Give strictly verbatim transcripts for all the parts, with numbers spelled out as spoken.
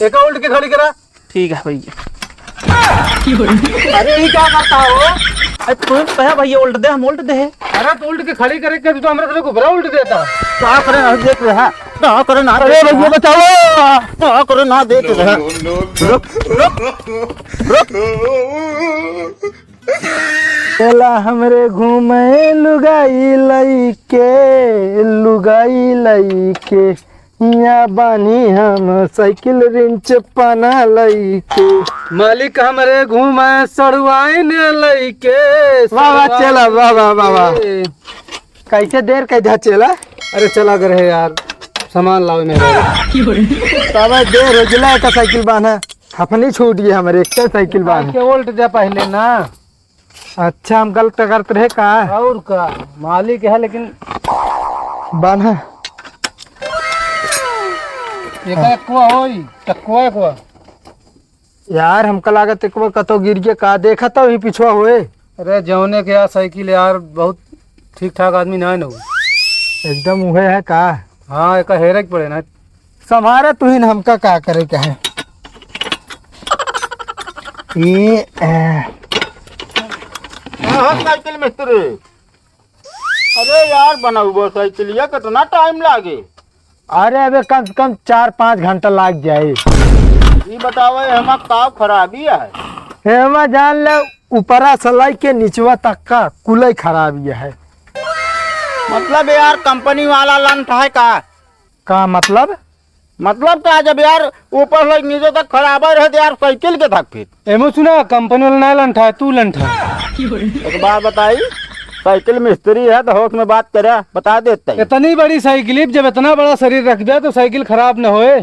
एका उल्ट के खड़ी करा। ठीक है भैया। अरे, ये क्या करता हो? अरे, तू कहा भैया उल्ट दे, हम उल्ट दे। अरे, तू उल्ट के खड़ी करे के, तू तो हमरा तरफ ऊपर उल्ट देता। का करे ना देख रहा, का करे ना अरे देख भैया रहा। बचाओ, का करे ना देख रहा। रुक, रुक, रुक। चला हमरे घूमे लुगाई लइके, लुगाई लइके, हिया बानी हम साइकिल रिंच पाना लइके। मालिक हमरे घूमे सड़ुआइन लइके, वाह, वाह, सड़ुआइन चला, वाह, वाह, वाह, वाह। लइके। कैसे देर कै धा चला? अरे चला कर है यार, सामान लावे मेरे। तब देर हो गया, एका साइकिल बान्हा, हफनी छूट गई हमरे, एक साइकिल बान्हा। के उल्ट दे पहले ना। अच्छा, हम गलत करत रहे का? और का, मालिक है लेकिन बान्हा। एका एक्वा होई, टक्वा एक्वा। यार, हमका लागत एक्वा कतो गिर गया का, देखा तो ही पिछवा होए। अरे, जौने के यार साइकिल यार, बहुत ठीक ठाक आदमी ना है ना वो। एकदम उहे है का? हाँ, एका हेरे के पड़े ना। संभारे तू ही न, हमका का करे के है। ये, ए। हाँ, हाँ, साइकिल मिस्त्री। अरे यार, बनउबो साइकिलिया, कितना टाइम लागे? अरे, अबे कम से कम चार पाँच घंटा लाग जाए। ई बताओ, एमा का खराबी है? एमा जान ले, ऊपरा से लइके निचवा तक का कुलई खराबी है। मतलब यार, कंपनी वाला लंठ है का? का मतलब? मतलब का, जब यार ऊपर से नीचे तक खराबे रहे तो यार साइकिल के धक फिर। एमो सुना, कंपनी वाला ना लंठा है, तू लंठा। एक बात बताई, साइकिल मिस्त्री है तो होश में बात करे, बता देते हैं। इतनी बड़ी साइकिल, जब इतना बड़ा शरीर रख दिया तो साइकिल खराब न होए।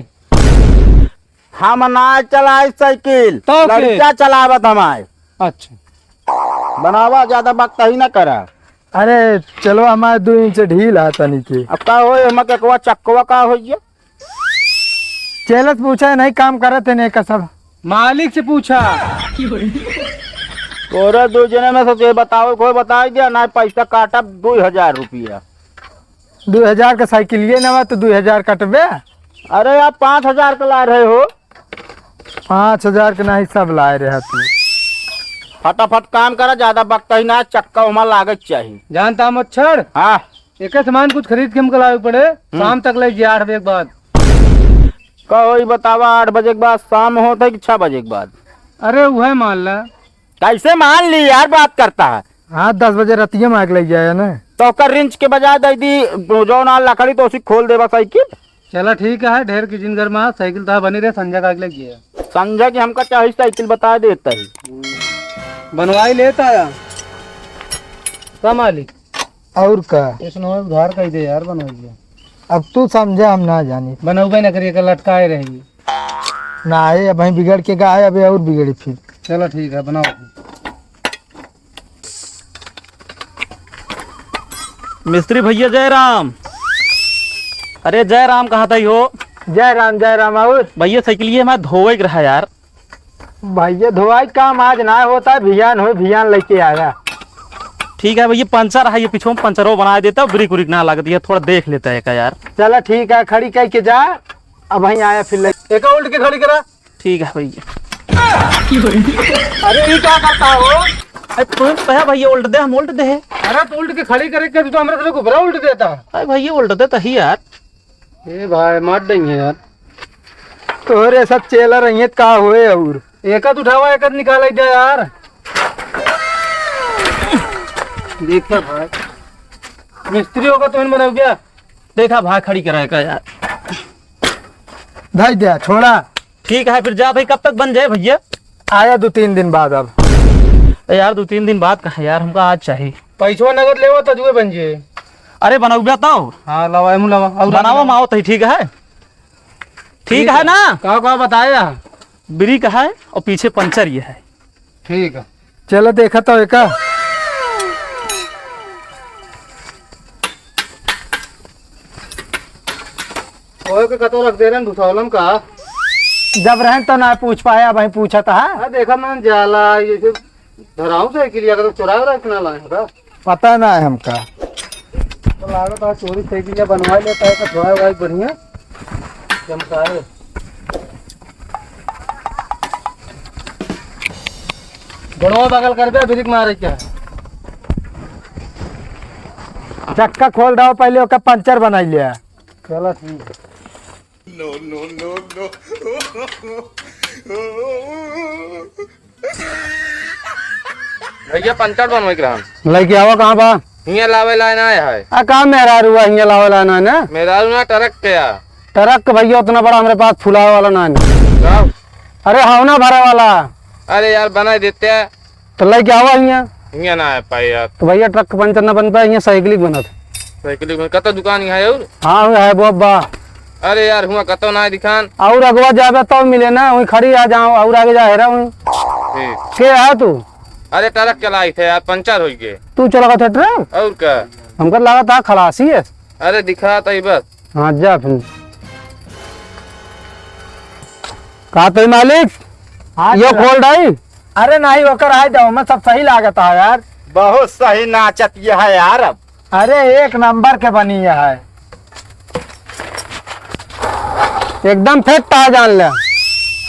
हम ना चलाई साइकिल, तो के? लड़का चलावत हमारे। अच्छा। बनावा, ज्यादा बकतही ना करा। अरे चलो, हमारे दो इंच ढील है तनी के। अब का होए, हम के कवा चक्कवा का होइए? चेलस पूछा, नहीं काम करत है, नहीं का सब। मालिक से पूछा। तोरे दो जने में से जे बताओ, कोई बताई दिया, ना पैसा काटब दो हजार रुपया। दो हजार का साइकिल ये नवा तो दो हजार कटबे। अरे आप पाँच हजार का ला रहे हो। पाँच हजार के नाही, सब लाए रहे तू। फटाफट काम करा, ज्यादा बकतही ना, चक्का उमा लागत चाही। जानता मच्छर? हाँ। एके सामान कुछ खरीद के हमको लावे पड़े, हम्म। शाम तक ले जी, आठ बजे के बाद। का होई बतावा, आठ बजे के बाद शाम होत है कि छह बजे के बाद? अरे उहे मान ला। कैसे मान ली यार, बात करता है। हाँ, दस बजे रतिया में आग लग जाए ना। तो ओकर रिंच के बजाय दे दी, जो ना लकड़ी तो उसी खोल देबा साइकिल। चला ठीक है, ढेर की जिन घर में साइकिल तो बनी रहे, संजय का आग लग गया। संजय की हमका चाही साइकिल, बता देता ही। बनवाई लेता है। का मालिक? और का? इसने उधार कह दे यार, बनवाई ले। अब तू समझे, हम ना जानी। बनौबे ना करिए, कल लटकाए रहेगी। ना आए, अब वहीं बिगड़ के गा है, अबे और बिगड़ी फिर। चलो ठीक है, बनाओ। मिस्त्री भैया जय राम। अरे जय राम, कहाँ तई हो? जय राम, जय राम। और भैया साइकिल ये हमारे धोवे के रहा यार। भैया धोवाई काम आज ना होता है, भियान हो, भियान लेके आया। ठीक है भैया, पंचर है ये पीछे में, पंचरो बना देता, ब्रेक उरिक ना लगती है, थोड़ा देख लेता है का यार। चला ठीक है, खड़ी कह के जा, अब वहीं आया फिर ले। एका उल्ट के खड़ी करा। ठीक है भैया। अरे ये क्या करता हो? अरे तू कहा भैया उल्ट दे, हम उल्ट दे। अरे तू उल्ट के खड़ी करे के, तू तो हमरा तरफ ऊपर उल्ट देता। अरे भैया उल्ट दे तही यार। ए भाई मार देंगे यार। तोहरे सब चेला रही है, का होए और? एकत उठावा, एकत निकाल दे यार। देखा भाई, मिस्त्री होगा तो इन बनाओ क्या? देखा भाई खड़ी कराए का यार। धाई दे, छोड़ा। ठीक है, फिर जा भाई, कब तक बन जाए भैया? आया दो तीन दिन बाद अब। ए यार, दो तीन दिन बाद कहाँ यार, हमका आज चाहिए। पैसवा नगद लेवा, तजुए बन जाए। अरे, बनौबा तो। हाँ, लावा, एमू लावा, और बनावा, लावा। माओ तही, ठीक है? ठीक ठीक है है। ना? का, का बताया? ब्रेक है और पीछे पंचर ये है। ठीक है। चलो, देखा तो एका। ओए के कतो रख दे रहे हैं, भुसावलम का? जब रहन तो ना पूछ पाया, भाई पूछा था। हाँ, देखा मैंने जाला, ये जो धराऊं साइकिल, या तो चुरा रहा है कि ना लाए, बता। पता ना है हमका। तो लागत है चोरी साइकिल या बनवा लेता है, तो धोआ भाई बढ़िया चमकाए। गोड़वा बगल कर दे, ब्रेक मारे क्या? चक्का खोल दो पहले, ओका पंचर बनाई लिया। चलो ठीक है। No, no, no, no। भैया, पंचर बनवाई के रहन। लइके आवा, कहाँ बा? हियाँ लावे लाए ना आया है। आ, का मेहरारू हुआ हियाँ लावे लाए ना है ना? मेहरारू ना, ट्रक के आ। ट्रक के भैया, उतना बड़ा हमरे पास फुलावे वाला ना है। का? अरे, हवना भरे वाला। अरे यार, बनाई देते हैं। तो लइके आवा हियाँ। हियाँ ना आ पाए यार। तो भैया, ट्रक के पंचर ना बन पाए, हियाँ साइकिल ही बनत है। साइकिल ही बन-, कतो दुकान यहाँ है और? हाँ, हुआ है वो अब्बा। अरे यार, हुआ कतो ना है दिखान। और अगवा जाबे तो मिले ना, वहीं खड़ी आ जाओ, और आगे जा हेरा वहीं। ठीक। के है तू? अरे ट्रक चलाई थे यार, पंचर हो गए। तू चला थे ट्रक? और का? हमका लगा था खलासी है। अरे दिखा तो ही बस। हाँ, जा फिर। का तो मालिक? हाँ, यो चला। खोल डाई? अरे नहीं, ओकर आए दो, मैं सब सही लागत है यार। बहुत सही नाचत ये है यार। अब अरे, एक नंबर के बनी है। एकदम फिट है, जान ले।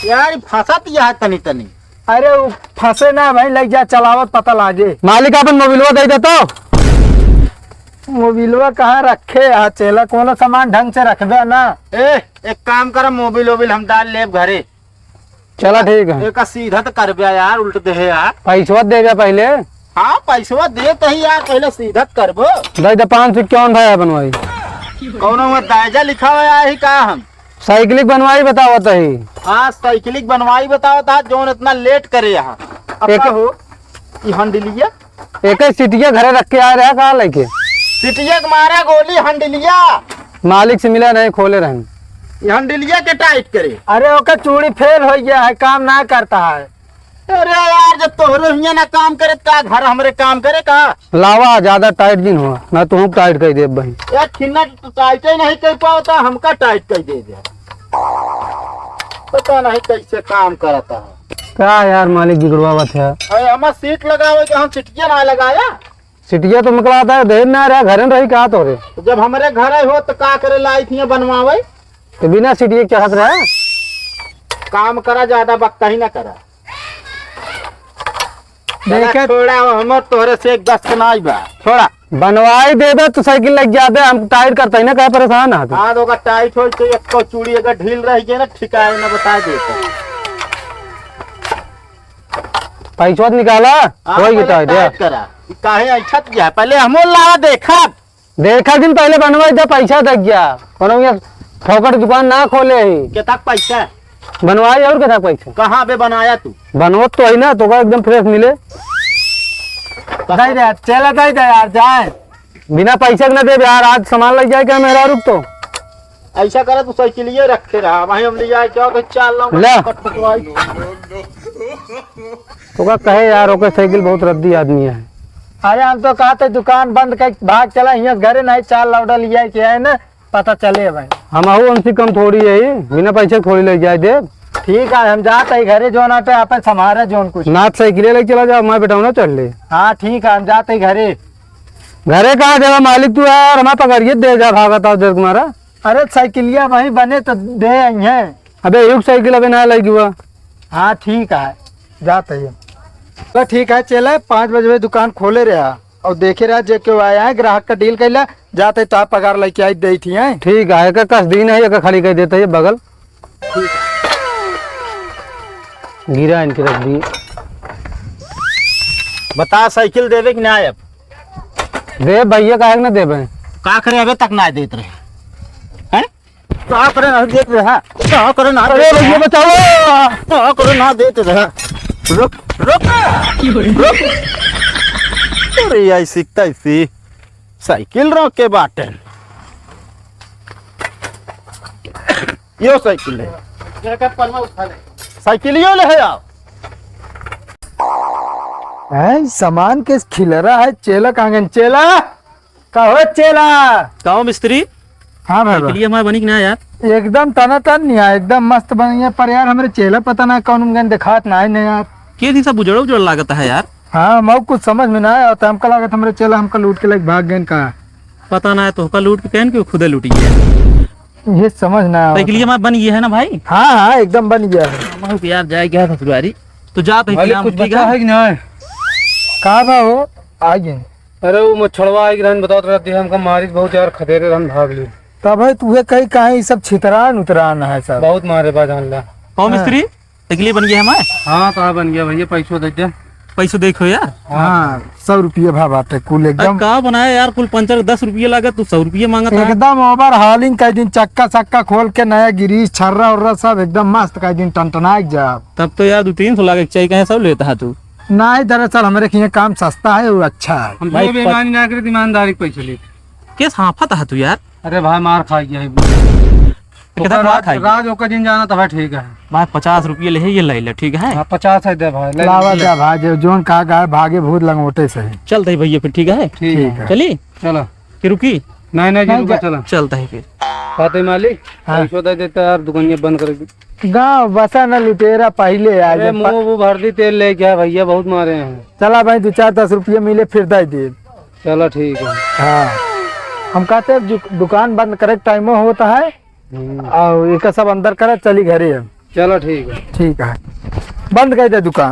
यार, ई फंसत यह है तनी तनी। अरे, वो फंसे ना भाई, लग जा, चलावत पता लागे। मालिक, अपन मोबिलवा दे दे तो। मोबिलवा कहाँ रखे है चेला? कोनो सामान ढंग से रखबे ना। ए, एक काम कर, मोबिल ओबिल हम डाल लेब घरे। चला ठीक है। एका सीधा तो करबे यार, उल्ट देहे यार। पैसवा देबे पहले। हाँ, पैसवा दे तो ही यार, पहले सीधा तो करबो। दे दे पाँच सौ इक्यावन भाई बनवाई। कौनो में दायजा लिखा हुआ है ही का हम? साइकिलिक बनवाई बतावत ही। हाँ, साइकिलिक बनवाई बतावत है, जौन इतना लेट करे यहाँ। अब एक का हो, ई हंडिलिया? एक ही सीटिया घरे रख के आ रहा का लेके? सीटिया के मारा गोली हंडिलिया। मालिक से मिला नहीं, खोले रहन। ये हंडिलिया के टाइट करे। अरे ओकर चूड़ी फेल हो गया है, काम ना करता है। अरे यार, जब तोहरो हियां ना काम करे, का घर हमरे काम करे का? लावा, ज्यादा टाइट जिन हो, ना तो हम टाइट कर देब भाई। यार, खिन्ना तो टाइट ही नहीं कर पावता, हमका टाइट कर दे दे। पता नहीं कैसे काम करता है। का यार, मालिक बिगड़वावत है। अरे, हमार सीट लगावे के हम सीटिया ना लगाया। सीटिया तो निकला था, देर ना रहा, घरे रही का तोरे? तो जब हमरे घर आए हो तो का करे लाई थी बनवावे? तो बिना सीटिया के चढ़त रहे? काम करा, ज्यादा बकता ही ना करा। देखे छोड़ा, हमर तोहरे से एक दस के नाई बा। छोड़ा। बनवाई देबे तो साइकिल लग जाबे, हम टाइट करते ही ना, कहे परेशान है तू। हाँ, तो ओकर टाइट होई तो एक को चूड़ी अगर ढील रह गई ना, ठिकाए ना बता दे तो। पैसवा निकाला, हाँ, होई पहले टाइट, टाइट यार। करा। ई काहे ऐठत गया? पहले हमो लावा देखब। देखा दिन पहले बनवाई दे, पैसा दे गया। कोनो ये फोकट दुकान ना खोले ही। केतक पैसा? बनवाई और केतक पैसा? कहाँ पे बनाया तू? बनवत तो है ना, तो का एकदम फ्रेश मिले। दे दे, चला दे दे यार, जाए। बिना पैसा के ना देबे यार, आज सामान लग जाए क्या मेरा रुक तो? ऐसा करे तू साइकिलिए रखे रहा, वहीं हम ले जाए क्या, तो चाल लाऊं, ले। कट कटवाई। ओका कहे यार, ओके साइकिल बहुत रद्दी आदमी है। अरे हम तो कहते दुकान बंद कर भाग चला, हियां से घरे नहीं चाल लौटा लिया के है ना, पता चले भाई। हम आहू उनसे कम थोड़ी है, बिना पैसे थोड़ी ले जाए दे। ठीक है, हम जाते ही घरे जोन आटे, आपन संभारे जोन कुछ। नाथ साइकिल लेके चला जाओ, मैं बैठाऊँ ना चढ़ ले। हाँ ठीक है, हम जाते ही घरे। घरे कहाँ देवा मालिक तू यार, हमारे पकड़िए दे जा भागत आओ जर तुम्हारा। अरे साइकिलिया वहीं बने तो दे आई है। अबे एक साइकिल अबे ना लगी हुआ। हाँ ठीक है, जाते ही। तो ठीक है चेला, पाँच बजे दुकान खोले रहा और देखे रहा जे क्यों आया है, ग्राहक का डील कैला, जाते तो आप पगार लेके आई दे थी हैं। ठीक है, एक कस दिन है, एक खाली कर देते हैं बगल। गिरा इनके रख दी। बता, साइकिल देबे कि ना अब? दे भैया, काहे के ना देबे? का करे, अबे तक ना देत रहे हैं? का करे ना देत रहे? का करे ना अरे देत भैया, रहे? बचाओ। का करे ना देत रहे? रुक, रुक, रुक। अरे, ऐसी तैसी साइकिल रोक के बाटे। यो साइकिल है। साइकिलियो ले है आओ। हैं, सामान के खिलरा है, चेला कांगन, चेला। का हो चेला? का हो मिस्त्री? हाँ भाई, साइकिलिया हमार बनी कि ना यार? एकदम टनाटन नहीं है, एकदम मस्त बनी है, पर यार हमरे चेला पता ना कौन गन दिखात ना है ना यार। के दिन सब उजड़ उजड़ लागत है यार। हाँ, मऊ कुछ समझ में ना आया, तो हमका लागत हमरे चेला हमका लूट के लेके भाग गए का। पता ना है, तोहका लूट के कहन कि वो खुदे लूट गया। ये समझ ना आया। साइकिलिया हमार बन गया है ना भाई? हाँ, हाँ, एकदम बन गया है। मऊ के यार जाए गया ससुरारी, तो जा तो मालिक, कुछ बचा है कि ना? का बा हो? आ गए। अरे वो मच्छरवा आई रहन, बताओ तो रहती है, हमका मारी बहुत यार, खदेरे रहन, भाग ली। तब है तुहे कहीं, कहीं सब छितरान उतरान है सब। बहुत मारे बा जान ला। कहो हाँ। मिस्त्री, तकलीफ बन गया हमारे। हाँ, कहाँ बन गया भैया, पैसो दे दे। पैसो देखो यार। हाँ, सौ रुपये भा बाटे कुल अरे एकदम। का बनाया यार, कुल पंचर दस रुपये लागत, तू सौ रुपये मांगत है। एकदम ओवर हालिंग कर दिन, चक्का चक्का खोल के नया गिरीस छर्रा उर्रा सब एकदम मस्त कर दिन, टनटनाइक जा। तब तो यार दो तीन सौ लागे के चाहिए, कहे सब लेता है तू। नहीं, दरअसल हमरे के यहाँ काम सस्ता है, वो अच्छा है। हम भाई, जो बेईमानी ना करे, ईमानदारी के पैसे ले। के साफत है तू यार? अरे भाई, मार खा गया है। कितना ओकर खा राज, खाई? राज ओकर जिन जाना तो भाई ठीक है। भाई, पचास रुपये ले, ये ले ले, ठीक है? हाँ, पचास है दे भाई, ले लावा ले। दे भाई, जो जोन कहा गया, भागे भूत लंगोटे से ही। चलते ही भैया फिर, ठीक है? ठीक ठीक है। है। चली? चलो। कि रुकी? नहीं, नहीं, नहीं, रुको, जा- चलो। चलता है फिर। फातिमा अली, हाँ। पैसो दे देता यार, दुकानिया बंद कर। गाँव बसा न लुटेरा पहले आ अरे, जा। मुंह वो भर दी, तेल लेके आ भैया, बहुत मारे हैं। चला भाई, दो चार दस रुपये मिले, फिर दे दे। चलो, ठीक है। हाँ, हम कहते हैं, दु-, दुकान बंद करे टाइमो होता है, हम्म। और एक सब अंदर करे, चली घरे हम। चलो, ठीक है। ठीक है, बंद कर दे दुकान।